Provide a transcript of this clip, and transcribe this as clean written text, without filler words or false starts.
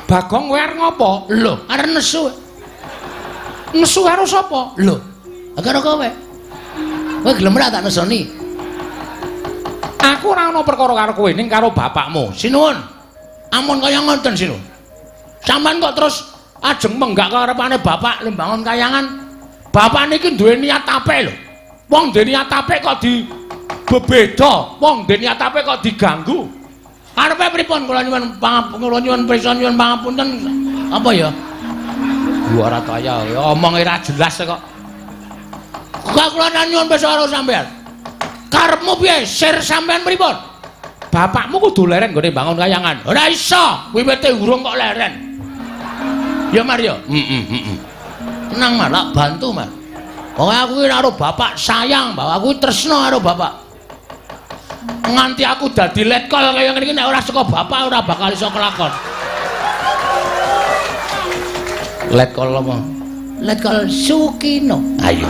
Bagong kowe arep ngopo? Lho, arep nesu. Nesu karo sapa? Lho, karo kowe. Kowe gelem ora tak nesoni? Aku ora ana perkara karo kowe ning karo bapakmu. Sinuwun. Ampun kaya ngoten sinuwun. Sampeyan kok terus ajeng menggak karepane bapak lembangun kayangan. Bapak niki duwe niat apik lho. Wong duwe niat apik kok di bebeda, wong duwe niat apik kok diganggu. Karepe pripun kula nyuwun kula nyuwun prisa nyuwun pangapunten apa ya? Ora kaya omong ora jelas kok. Kok kula nyuwun prisa karo sampeyan. Karepmu piye? Sir sampeyan pripun? Bapakmu kudu leren nggone bangun kayangan. Ora iso, wiwite urung kok leren. Ya Mar ya. Heeh, heeh. Tenang Mar, tak bantu Mar. Pokoke aku ki karo bapak sayang, bapak aku tresno karo bapak. Nganti aku dadi letkol kaya ngene iki nek ora saka bapak ora bakal iso kelakon. Letkol apa? Letkol Sukino. Ayo.